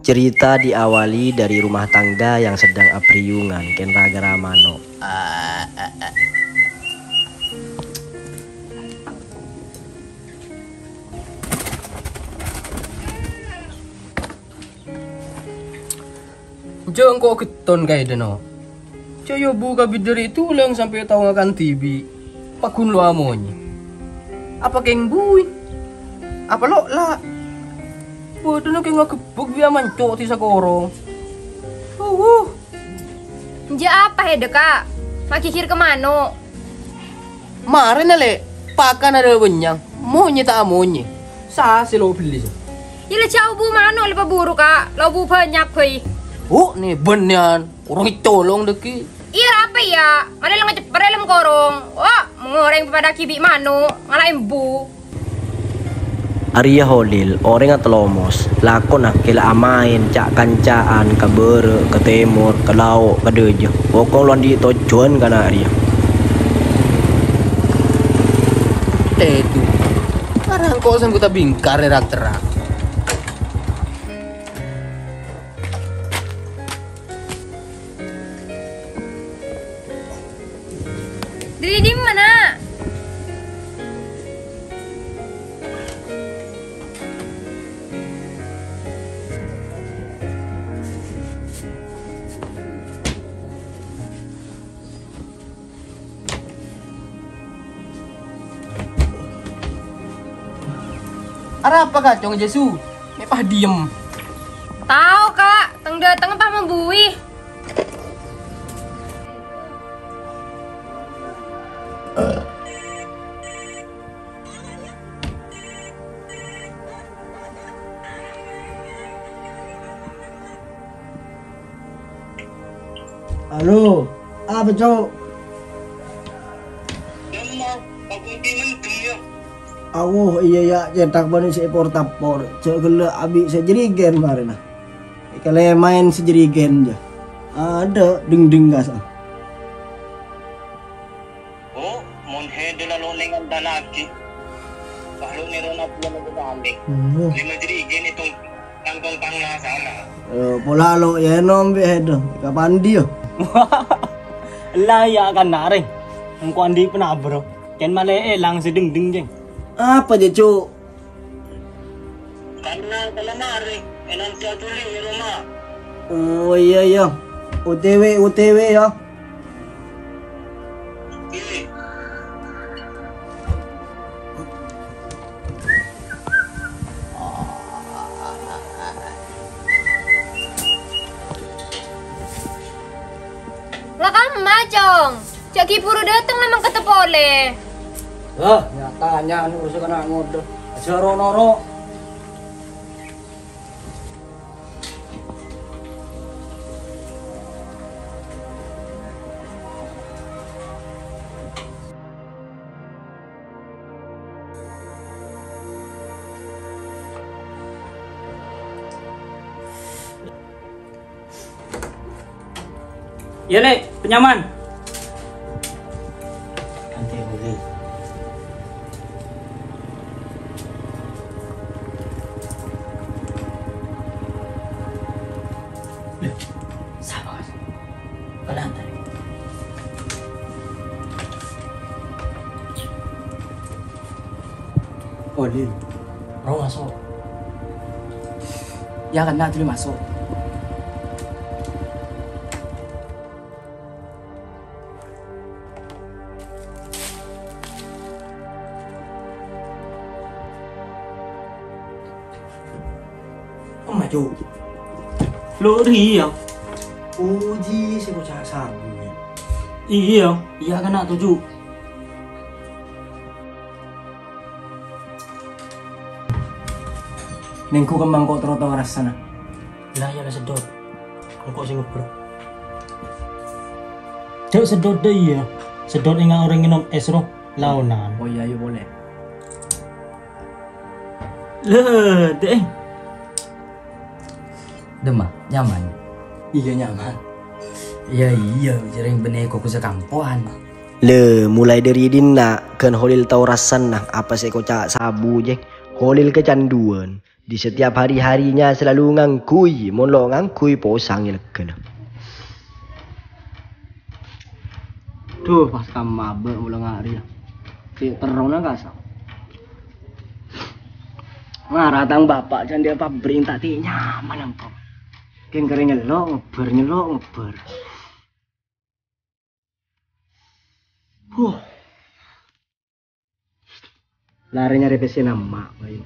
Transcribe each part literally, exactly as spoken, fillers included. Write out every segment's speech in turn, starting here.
Cerita diawali dari rumah tangga yang sedang abriyungan kèng ra-ghârâ mano'. Jhâ' engko' ghetton kaèdhâ, no. Jhâ' yâ bu ka bidhâri tulang sampè' tao ngakan dhibi'. Paggun lo' amonyè. Apa kèng buwi? Apa lo' la? Bâdâna kèng agebbhek bi' amanco' di sakorong. Wuh, wuh. Enjâ' apa hèdhâ, Ka'? Maghighir ka mano'. Marèna, Lè', pakan adâ' bânnya'an, monyè ta' amonyè. Sa sè lo' bellè, sa? Yâ la jhâ' obu mano' la paburu, Ka', la obu bânnya' bhâi. Oh, nè bânnèyan, orèng ècolong dhâggi'. Iyâ, arapa, yâ? Malè la ngaceppèr è dâlem korong. Oh, mangorèng papadâ ghi' bi' mano', ngala' embu. Arèya Holil, orèng atalomos, lakona kèla amaèn ca'-kanca'an ka bârâ', ka tèmor, ka lao', ka dâjâ. Pokok lo' andi' tojjhuwân kana' arèya. Tèdu. Arèya engko' sanggup tabingkar è rak-terrak. Dâri dimma, Na'? Arapa, Ka', Cong Jesu? Mè' pas diem. Tao, Ka'. Teng-dâtengnga pas mambuwi. Halo, apa, Cok? Dâmma, pakunti mendem, yâ. Awo, iyâ, yâ, cètak bânnè sè èpor-tapor. Jhâ' ghellâ' abi' sajârigân marèna. Èkalèmaèn sajârigân, jâ. Adâ', dingding gas, ah. Oh, mon hèdhâ la lo' nèng andalaghi. Pas lo' nèrona buwâna kotane. Hmm. Lèma jârigân ètong kangkong panglasana. Eh, pola lo' yâ ènom bi' hèdhâ. Kapandi yâ? La yâ kan narè. Engko' andi' panabro. Kèng malè èlang sè dingding, Cèng. Apa jâ, Cuk? Karna kala marè, ènanti atuli è roma. Oh, iyâ, iyâ. O T W, O T W, yâ. Oke. La kamma, Cong? Jhâ' ghi' buru dâteng la mangkadhâ polè. Lah, nya-tanya anu urusan kana' ngodâ. Aja ro-noro. Iyâ, Lè', penyaman. Nanti boleh. Loh, sapa, Mas? Pelan tadi. Oli. Ro maso'. Yâ, kènè' dulu maso'. Emma, Cuk. Lo' rèya. Puji sè koca' sabu, yâ. Iyâ, iyâ kènè' to, Cuk. Nèngghu kemmang ko' trotoar asana. Lah, iyâ la sedot. Engko' sè ngobrol. Cuk, sedot dâ iyâ. Sedot enga' orèng ngènom es ro. Laonan. Oh iyâ, ayo polè. Lè, dè. Dâmma, nyaman? Iyâ, nyaman. Iyâ, iyâ, jhâreng bânnè koko sakampowan. Lè, mulai dâri dinna', ghân Holil tao rassana apa sè èkoca' sabu, jheng. Holil kecanduan. Di setiap hari-harinya selalu ngangghuy, mon lo' ngangghuy posang èleggâna. Dhu, pas kamma abâ' mola nga' rèya. Cè' terrona kasa'. Mara tang bapa' jhâ' andi' pabrik ta' tè nyaman engko'. Kèng kèrè nyello' ngebbhâr, nyello' ngebbhâr. Huh. Larè nyarè pèssèna emma', Bayu.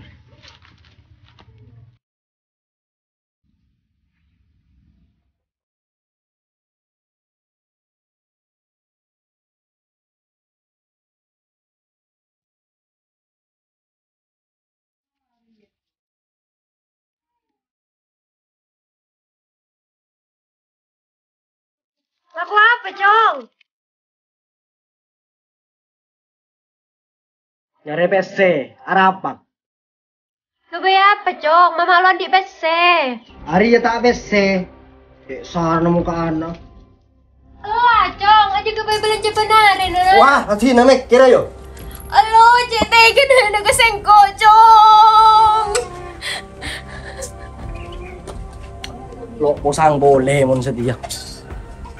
Lako apa, Cong? Nyarè pèssè, arapa? Ghâbây apa, Cong? Mama lo' andi' pèssè. Arèya ta' pèssè. Dek sarna moka'ana. Ella, Cong, aja ghâbây bâlânjhâ bân arè, Nona. Wah, tadi name kira yo. Ella, cè' tega nana ka sengko', Cong. Lo' posang polè mon satèya.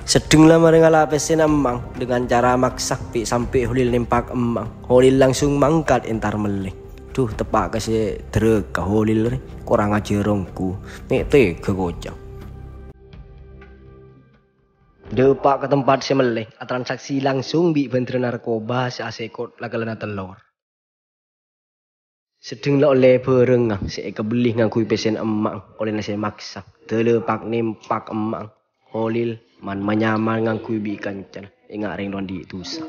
Seddheng la marè ngala' pèssèna emma'eng dengan cara maksa, pi' sampè' Holil nempak emma'eng. Holil langsung mangkat entar mellè. Dhu, teppa' ka sè dârâka Holil rè. Korang ajhâr ongghu. Mè' tega koca'. Dâpa' ka tempat sè mellè, atransaksi langsung bi' bhândhârâ narkoba sè asèkot la kalana tellor. Seddheng la ollè bhârângnga sè èkabellè ngangghuy pèssèna emma'eng, ollèna sè maksa. Dâlâ pak-nempak emma'eng, Holil man-manyaman ngangghuy bi' kancana, enga' rèng lo' andi' dhusa.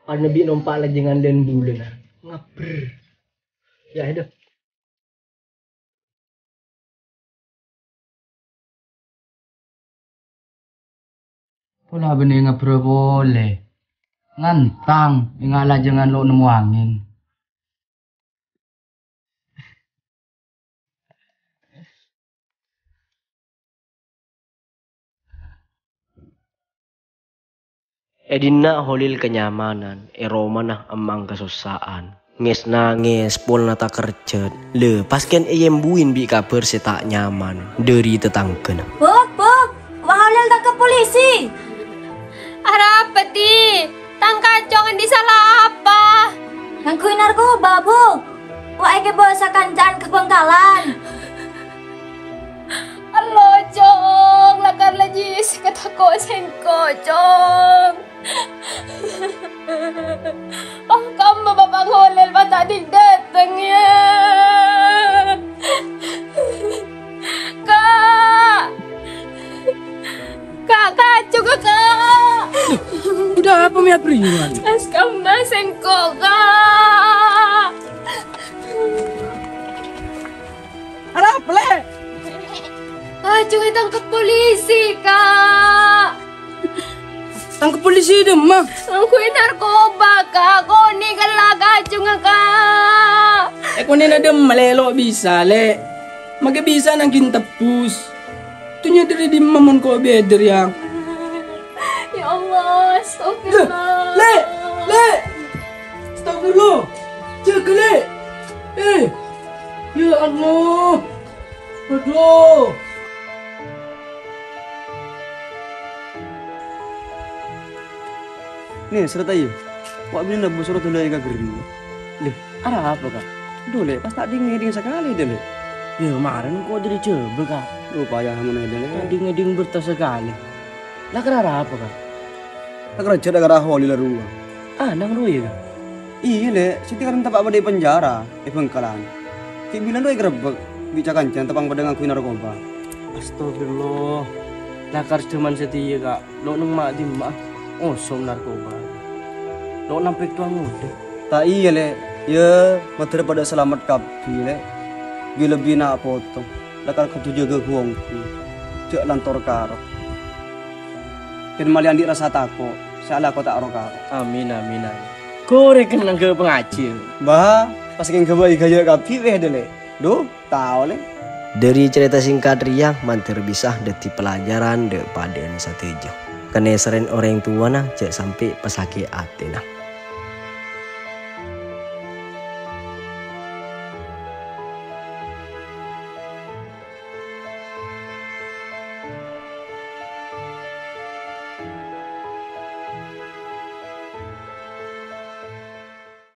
Padâna bi' nompa' lajângan lân bulâna, ngabbher. Ya, ayo. Pola bânnè ngabbher polè. Ngantang, enga' lajângan lo' nemmo angèn. È dinna' Holil kanyamanan, è romana emma'eng kasossa'an. Ngès-nangès, polana takerjhât. Lè, pas kèn èyembuin bi' kabhâr sè ta' nyaman dâri tatangghâna. Bok, Bok, Wa' Holil tangkep polisi. Arapa, Di? Tang kacong andi' sala apa? Ngangghuy narkoba, Bok. Wa' èkabâ sakanca'an ka Bhângkalan. Ella, Cong, lakar la jiyâ sè katako' sèngko', Cong. Oh, kamma Bapa' Holil pas ta' ding-dâteng, ya. Ka'! Ka', kacong, Ka'! Udah apa, Mia, Priwan? Pas kamma sèngko', Ka'! Arapa, Lè'? Kacong ètangkep polisi, Ka'. Tangkep polisi dâmma? Ngangghuy narkoba, Ka'. Konè' ghellâ' kacongnga, Ka'. Eh, konè'na dâmma, Lè', lo' bisa, Lè'. Make bisa nangghing tebbus. Dhunnya dâri dimma mon ko' bhidhâr, ya? Ya Allah, astagfirullah. Lè', Lè'. Astagfirullah. Jâgâ, Lè'. Eh. Ya Allah. Aduh. Nè, sèrta iyâ. Wa' binèna bhâsoro dâlâ èkaghâri. Lè, arapa, Ka'? Dhu, Lè', pas ta' ding-ngèding sakalè, Lè'. Yâ, marèn ko' dâri Jhâbâ, Ka'. Dhu, paya mon èdhing, Lè'. Ta' ding-ngèding bârta sakalè. La kèra arapa, Ka'? La kèra jhât la kèra Holil la rowa. Ah, nang rowa, Ka'? Iyâ, Lè'. Siti kan teppa' bâdâ è penjara, è Bhângkalan. Ghi' bilân rowa ègrebbhek bi' ca-kancana teppa' padâ ngangghuy narkoba. Astagfirullah. La kèra jhâman satèya, Ka'. Lo' neng ma'-dimma'a osom narkoba. Lo' nampèk towa ngodâ. Ta' iyâ, Lè'. Yâ, mandhâr padâ salamet kabbhi, Lè'. Ghi' lebbi na' poto. La kèra kodhu jâgâ ghu-ongghu. Jhâ' lantor karo. Bân malè andi' rassa tako', sè alako ta' ro-karo. Amin, amin, amin. Ghurèng kennengnga pangajiân. Bâ, pas kèng ghâbây ghâjâ kabbhi, weh, Lè'. Dhu, tao, Lè'. Dâri carèta singkat rèya, mandhâr bisa dhâddhi pelajaran dâ'-padâ'ân sadhâjâ. Kanèserrèn orèng towana jhâ' sampè' pasakè' atèna.